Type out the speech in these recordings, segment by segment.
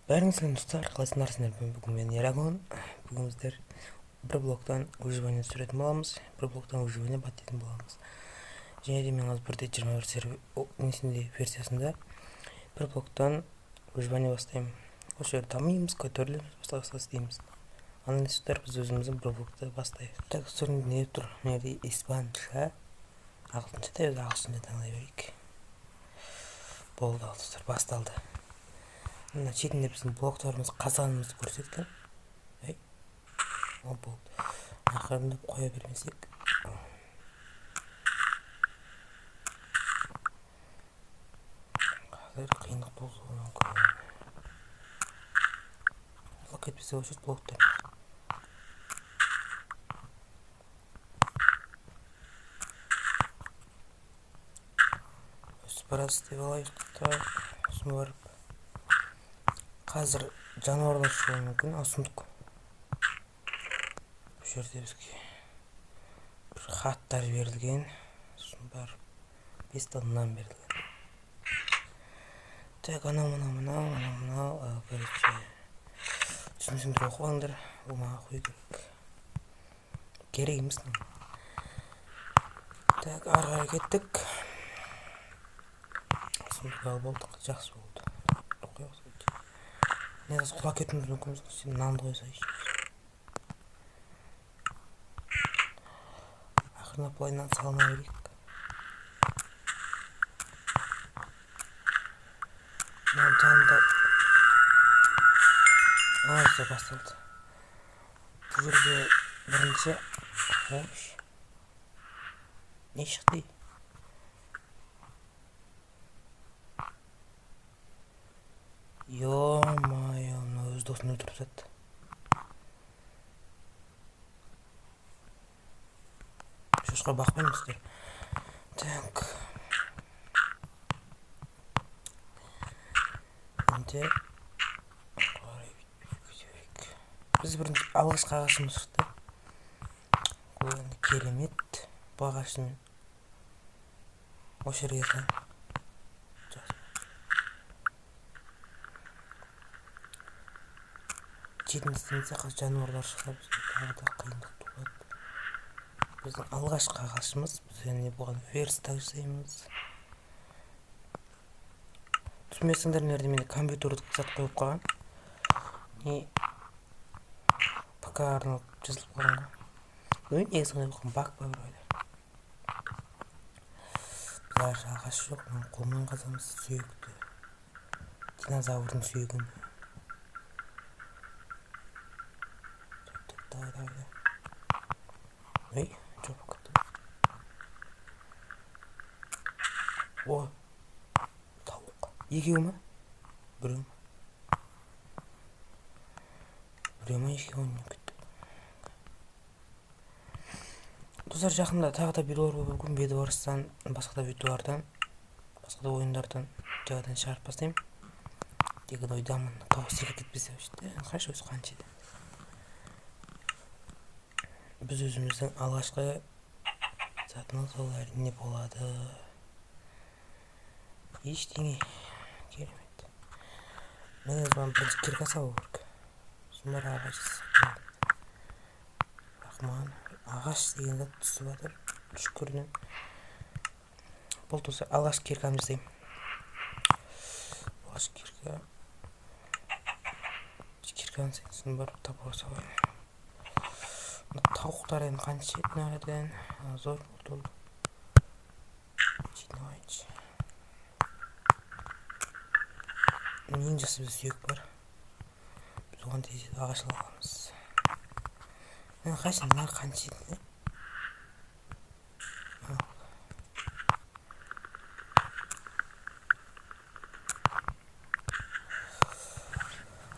Бәріңізге сәлем, достар, қалайсыңдар сендер? Бүгін мен, Ерагон. Бүгін біздер бір блоктан выживание түсіретін боламыз, бір блоктан выживание баттайтын боламыз. Және де мен қазір 1.21 сервер несінде, версиясында бір блоктан выживание бастаймын. Осы жерде дамимыз, көтерілеміз, басқа басқа істейміз. Ана, достар, біз өзіміздің бір блокты бастайық. Так, достар, не деп тұр мына жерде? Испанша, ағылшынша да. Біз ағылшынша таңдай берейік. Болды, ал, достар, басталды. Мына шетінде біздің блоктарымыз, қазанымызды көрсеткен. Ей, ол болды. Ақырындап қоя бермесек, қазір қиындық болуы мүмкін. Блок кетпесе, осы блоктар өсіп біраз істеп алайық та, сосын барып қазір жануарлар шығуы мүмкін. А, сундук. Бұл жерде бізге бір хаттар берілген, сосын барып бес нан берілген. Так, анау, мынау, мынау, анау, мынау, короче, түсінсеңдер, оқып алыңдар. Ол маған хуй керек, керек емес. Так, ары қарай кеттік. Сундук алып болдық, жақсы болды. Не, қазір құлап кетуіміз мүмкін. Сен нанды қойсайшы. Ақырындап былайынан салына берейік. Мына жанында, а, все, басталды. Бұл жерде бірінші, ой, не шықты? Ё-моё, мына өз досын өлтіріп тастады. Шошқа бақпаймын, достар. Так, енді біз бірінші алғашқы ағашымыз шықты. Бұл енді керемет. Бұл ағаштың осы жерге салайын. Жақсы. Жетінші істемесе, қазір жануарлар шықса, бізге тағы да қиындық туады. Біздің алғашқы ағашымыз. Біз және бұған верстак жасаймыз. Түсінбесеңдер, мына жерде менде компьютерлік зат қойып қойған, не, ПК арналып жазылып қойған ғой. Білмеймін, негізі қандай болған, баг па бір ойда. Біз ағаш жоқ, мына қолмен қазамыз сүйекті, динозаврдың сүйегін. Так, давай, давай, давай. Ей, жоқ болып кетті. О, тауық. Екеу ма, біреу ма? Біреу ма, екеуі не кетті? Достар, жақында тағы да видеолар болуы мүмкін. Бедварстан, басқа да видеолардан, басқа да ойындардан жаңадан шығарып бастаймын деген ойдамын. Тауық секіріп кетпесе вообще. Қарашы, өзі қанша еді. Біз өзіміздің алғашқы затымыз, ол әрине болады ештеңе. Керемет. Мен өзім бірінші кирка салу керек, сосын барып ағаш. Бірақ маған ағаш деген зат түсіп жатыр, шүкірден. Болды, достар, алғашқы киркамды жасаймын. Алғашқы кирка, кирканы сосын барып топор салайын. Тауықтар енді қанша еді мына жерден? Зор болды, жинап алайыншы. Ең жақсы, бізде сүйек бар, біз оған тез ағаш ала аламыз. Қайсы, мыналар қанша еді?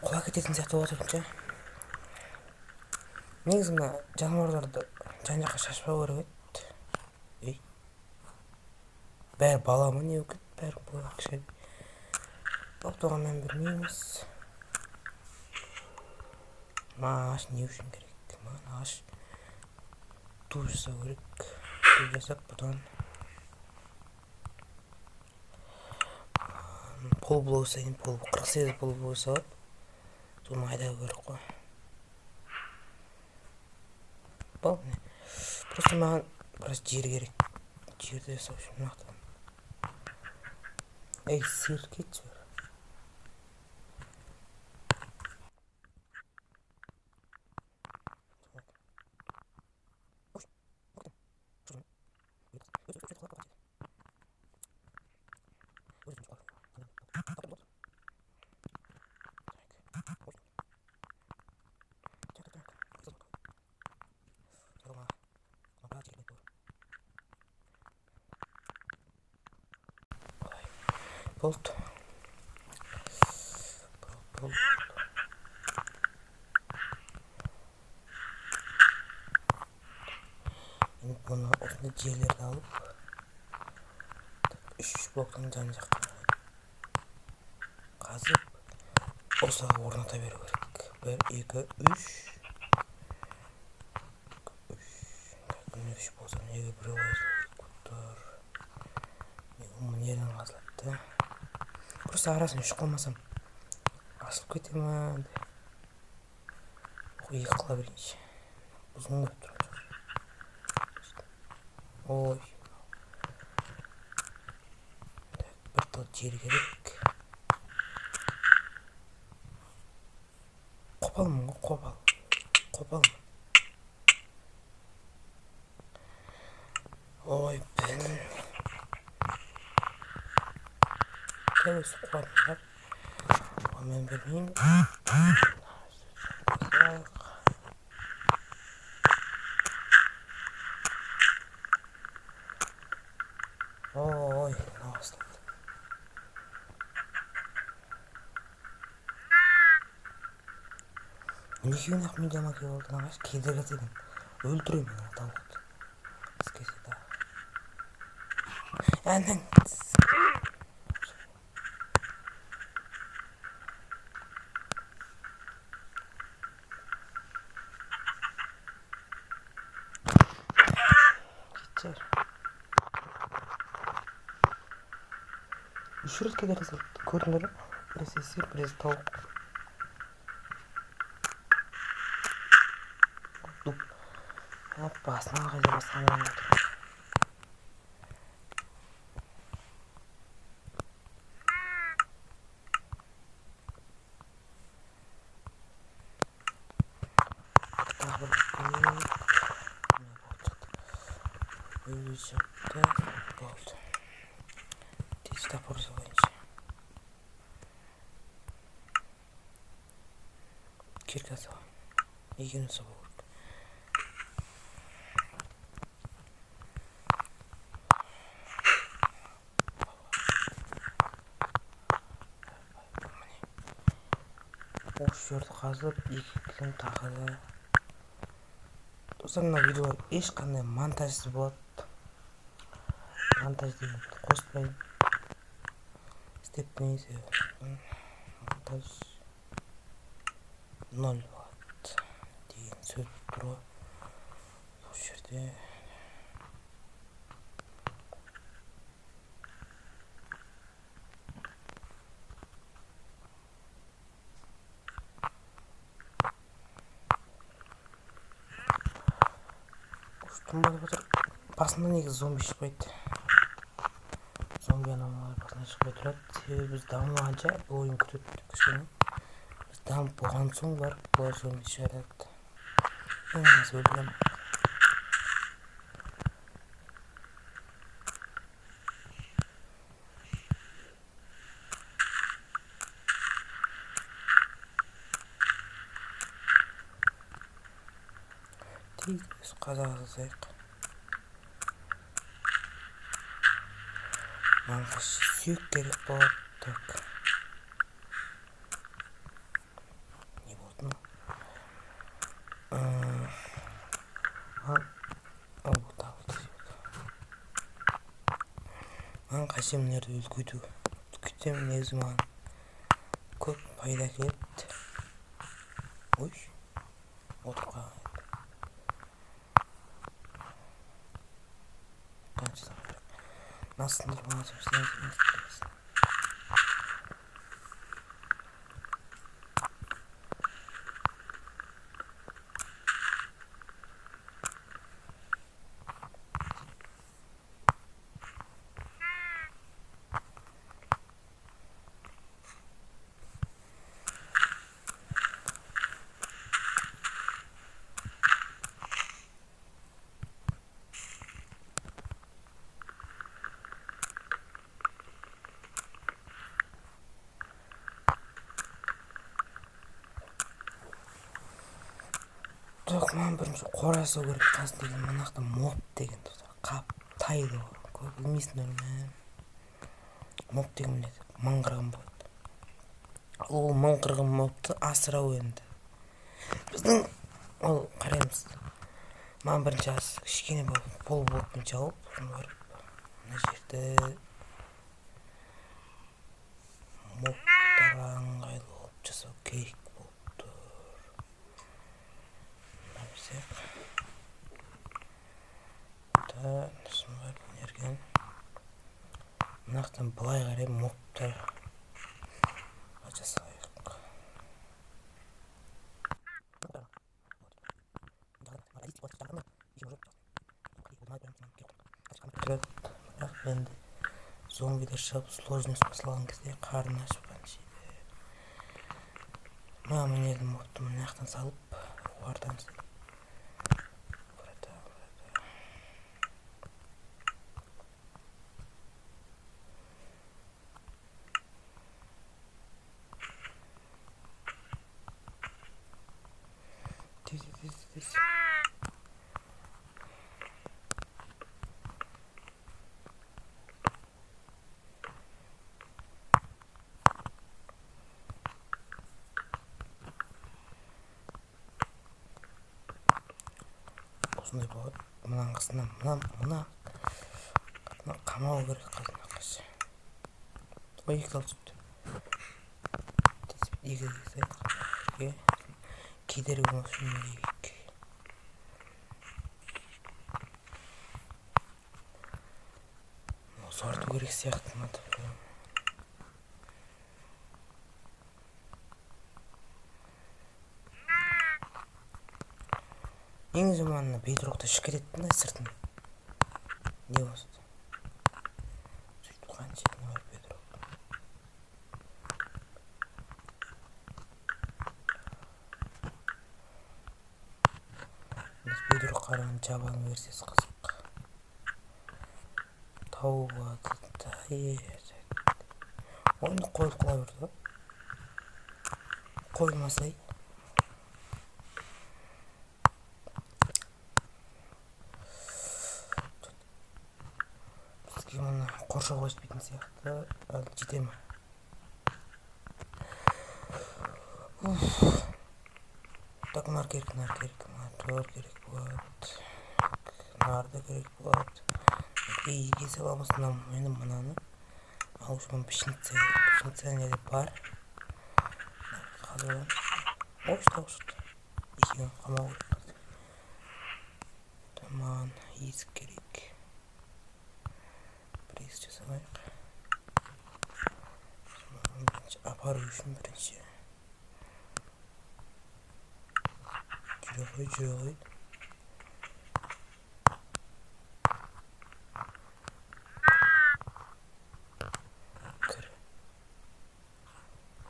Құлап кететін сияқты болып жатыр ше. Негізі мына жануарларды жан жаққа шашпау керек еді. Ей, бәрі бала ма, не болып кетті? Бәрі бала, кішкене болып оған мән бермейміз. Маған ағаш не үшін керек? Маған ағаш дуб жасау керек. Дуб жасап, бұдан полублок жасайын. Пол 48 полублок жасап. Соны айдау керек қой. Болды, міне. Просто маған біраз жер керек. Жерді жасау үшін мына жақтан. Ей, сиыр, кетші бері. Болды. Болды. Енді бұны осындай жерлерді алып, үш блоктың жан жаққа қазып, осылай орната беру керек. 1, 2, 3. 3. Так, міне 3 болса, неге біреу қоя салу керек болып тұр? Неге мына жерден қазылады да? Просто арасын үш қылмасам асылып кете ма? Ой, екі қыла берейінші. Ұзын болып тұр. Ой. Так, бір тал жер керек. Қопалмын ғой, қопал. Қопалмын. Ой, блин. Тәуелсіз қуатындар. Оған мен бермеймін. Ой, мынау басталды. Екеуін ақ медиама келіп алды, ағаш кедергі деген. Өлтіремін мен ана тауықты. Іске тағы. Әнің. Кетші. Үш рет кедергі салды. Көрдіңдер ме? Біресе сиыр, біресе тауық. Дуп. Басына қайда басқан отыр. Тағы бір блок. Міне, болды, шықты. Үй шықты. Болды. Тез топор салайыншы. Кирка салайын. Екеуін салу керек. Міне. Осы жерді қазып, екі кілем тағы да. Достар, мына видеолар ешқандай монтажсыз болады. Монтаж дегенді қоспаймын. Істеп себебі монтаж ноль болады деген сөз тұр ғой. Осы жерде тұнбай отыр. Басында негізі зомби шықпайды. Зомби аналар басына шықпай тұрады. Себебі біз дамығанша бұл ойын күтеді кішкене. Біз дамып болған соң барып бұлар зомби шығарады. Мен қазір өлтіремін. Тез қаза қазайық. Маған сүйек керек болады. Так. Не болды мынау? Маған қажет мына жерді үлкейту. Үлкейтсем негізі маған көп пайда әкеледі. Ой, отырып қалған еді. Қанша керек? Мына сындырып алған соң істейміз. Так, маған бірінші қора жасау керек. Қазір деген мына жақта моб деген қаптайды ғой. Көп білмейсіңдер ме? Моб деген не? Мың қырғын болады. Ал ол мың қырғын мобты асырау енді. Біздің ол қараймыз. Маған бірінші ас кішкене полублокпен жауып, сосын барып мына жерді мобтарға ыңғайлы қылып жасау керек болып тұр. Мына берсек. Да, сосын барып мына жерге мына жақтан былай қарай мобтар жасайық. Бірақ енді зомбилер шығып сложность басталған кезде қарны ашып қаншайды. Мына мына мобты мына жақтан салып, олардан тез тез тез. Осындай болады. Мынаның қасына мына қамау керек қазір қасы. Ой, екі тал түсіпті. Тез екі екі. Кедергі болмас үшін егейік. Ұзарту керек сияқты мына. Ең жаманы бедрокты ішіп кетеді да сыртын. Не болса да. Сөйтіп қанша жеріне барып бедрок. Бедрок қараған жабаның версиясы қызық. Тауып алады да. Оны қойып қала берді. Қоймасай. Бізге мына қоршауға жетпейтін сияқты. Әлі жете ме? Так, нар керек, нар керек, нар тор керек болады. Нар да керек болады. Еге саламыз енді мынаны. Ал үшін пшеница керек. Пшеница неде бар? Қазып аламыз. Ой, тауық шықты. Екеуін қамау керек. Маған есік керек. Бір есік жасамайық. Бірінші апару үшін бірінші. Жүре ғой, жүре ғой. Кір.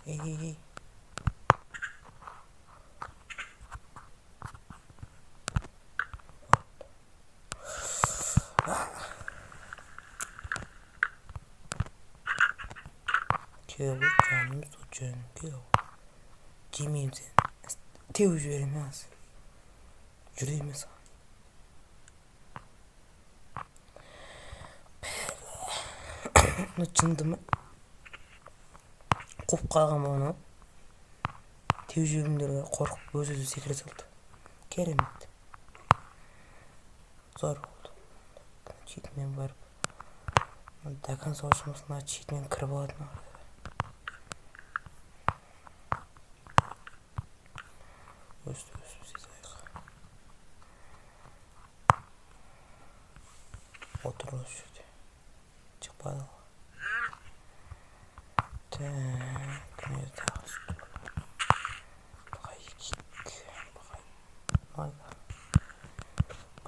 Ей, ей, ей. Кеуі жаным жөн, кеуі. Жемеймін сені. Теуіп жіберемін аз. Жүре емес. Мына жынды ма? Қуып қалған ба оны? Теуіп жібердім қорқып өз-өзі секіре салды. Керемет. Зор болды. Шетінен барып до конца жұмысына шетінен кіріп алатын. Өстіп өстіп сезайық. Отыр осы жерде. Шықпады. Так, не тағы стол. Бағай кик. Бағай.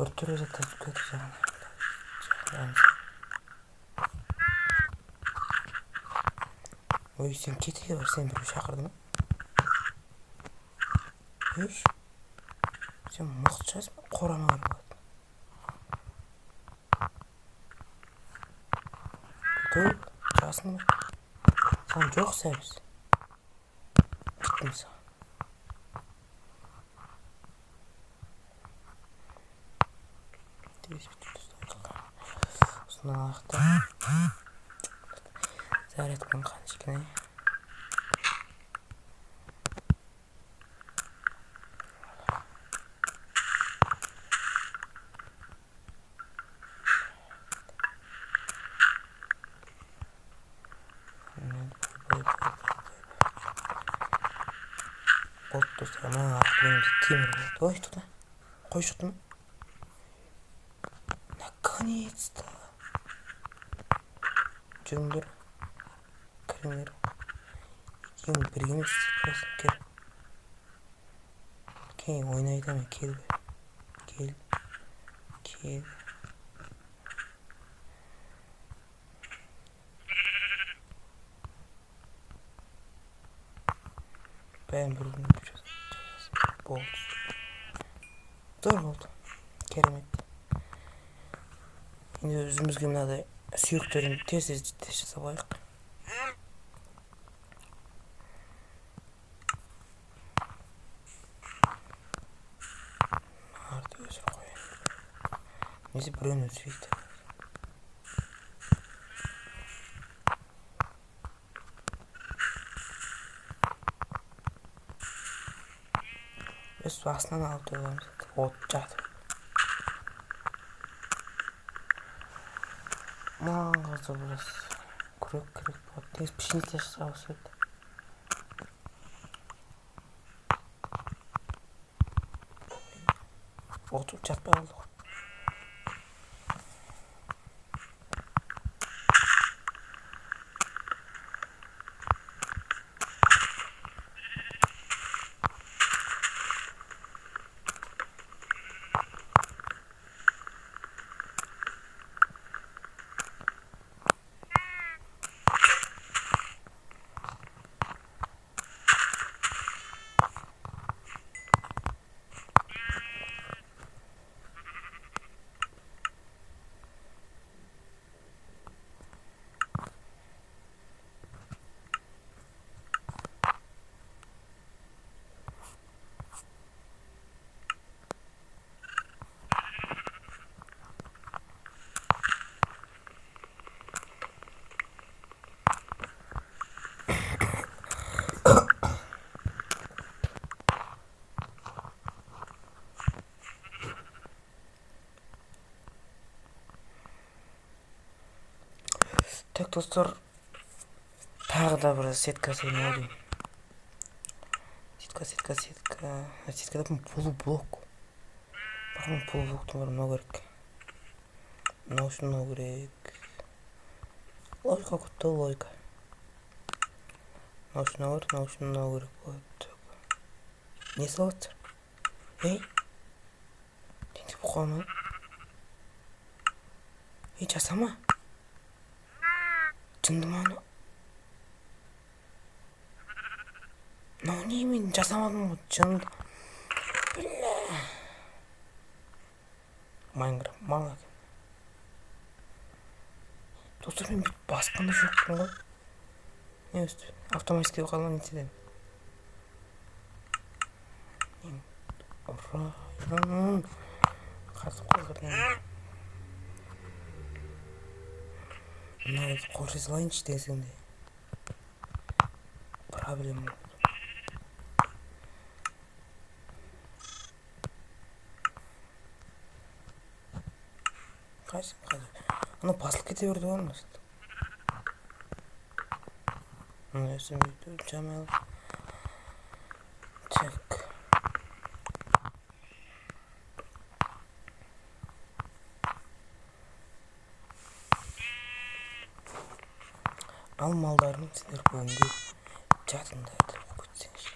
Бір түрлі заттар түсіп кетті жағына. Ой, сен кете бар, сен біреу шақырды ма? Ей, сен мықты шығарсың ба? Қорама кіріп алады. Көк, шығасың ба? Саған жоқ сәбіз. Кеттім саған. Тез бүйтіп осыны алайық та. Зарядканың қанша екен, ей? Болды, достар, мына артық темір болды. Ой, тоқта. Қой шықты ма? Наконец-то. Жүріңдер. Кіріңдер. Екеуің бірге емес, просто кір. Кел, ойнайды ма? Кел. Кел. Кел. Бәрін бір-біріне болды. Зор болды. Керемет. Енді өзімізге мынадай сүйектерін тез-тез жасап алайық. Мыналарды өсіріп қояйын. Немесе біреуін өсірейік те. Біз басынан алып қойғанбыз. От жатып. Маған қалса біраз күрек керек болады. Тез пшеница жасағысы келді. Отырып жатпай қалды ғой. Так, достар, тағы да бір сетка жасаймын ау деймін. Сетка, сетка, сетка. Сетка деп полублок. Бірақ мен полублоктың бәрі мынау керек. Мынау үшін мынау керек. Логика күтті, логика. Мынау үшін мынау керек, мынау үшін мынау керек болады. Не салып жатсың? Ей! Тентек болып қалма. Ей, жасама. Жынды ма анау? Мынау не, мен жасамадым ғой, жынды. Бля. Майнкрафт мал екен. Достар, мен бүйтіп басқан да жоқпын ғой. Не өстіп? Автоматически қалған не етеді? Ура! Қатып қалды. Мына қоршай салайыншы десең де проблема. Қайсы қазір? Ана басылып кете берді ғой анасы. Мына өсім бүйтіп жамал. Так. Ал малдарым, сендер бүгінгі жатыңдар деп күтсеңші.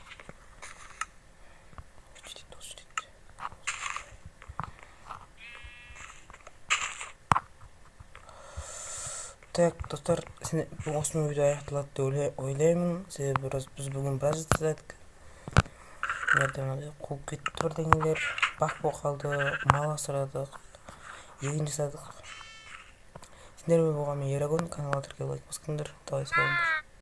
Так, достар, осымен видео аяқталады деп ойлаймын. Себебі біз бүгін біраз жасадық. Мына мынандай қуып кетті бірдеңелер, бақ болып қалды, мал асырадық, егін жасадық. Сендермен болған мен Ерагон, каналға тіркеліп лайк басқандар. Давай, сау болыңдар.